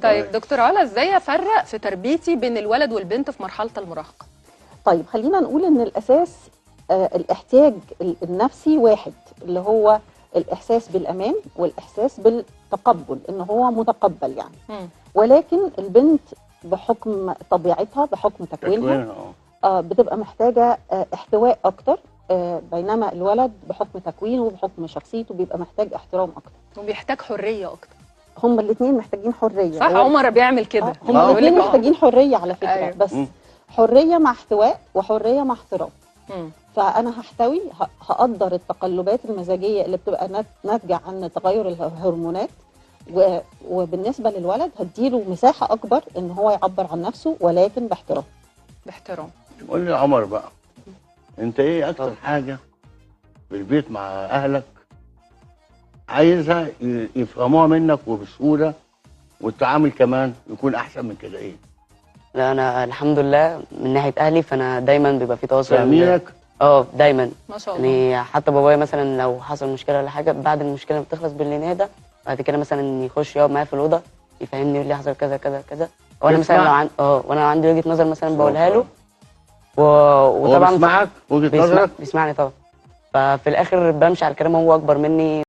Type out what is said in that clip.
طيب دكتور علا، ازاي افرق في تربيتي بين الولد والبنت في مرحلة المراهقة؟ طيب خلينا نقول ان الاساس الاحتياج النفسي واحد، اللي هو الاحساس بالامان والاحساس بالتقبل، ان هو متقبل يعني. ولكن البنت بحكم طبيعتها، بحكم تكوينها، بتبقى محتاجه احتواء اكتر، بينما الولد بحكم تكوينه وبحكم شخصيته بيبقى محتاج احترام اكتر وبيحتاج حرية اكتر. هما الاثنين محتاجين حرية. صح، عمر بيعمل كده. هما الاثنين محتاجين حرية على فكرة. أيوه. بس حرية مع احتواء وحريه مع احترام. فانا هحتوي، هقدر التقلبات المزاجية اللي بتبقى ناتجة عن تغير الهرمونات، وبالنسبة للولد هديله مساحة اكبر ان هو يعبر عن نفسه، ولكن باحترام. باحترام. قول لي يا عمر بقى، انت ايه اكتر حاجة في البيت مع اهلك عايزها يفهموها منك وبسهوله، والتعامل كمان يكون احسن من كده؟ ايه؟ لا انا الحمد لله من ناحية اهلي فانا دايما بيبقى في تواصل. فاهمينك؟ دايما ما شاء الله. يعني حتى بابايا مثلا لو حصل مشكلة ولا حاجة، بعد المشكلة بتخلص بالليل نهدى، بعد كده مثلا يخش يقعد معايا في الاوضة يفهمني يقول لي حصل كذا كذا كذا، وانا مثلا لو وانا عندي وجهه نظر مثلا بقولها له، وطبعا بيسمعك وجهه نظرك؟ بيسمعني طبعا. ففي الاخر بمشي على الكلام، هو اكبر مني.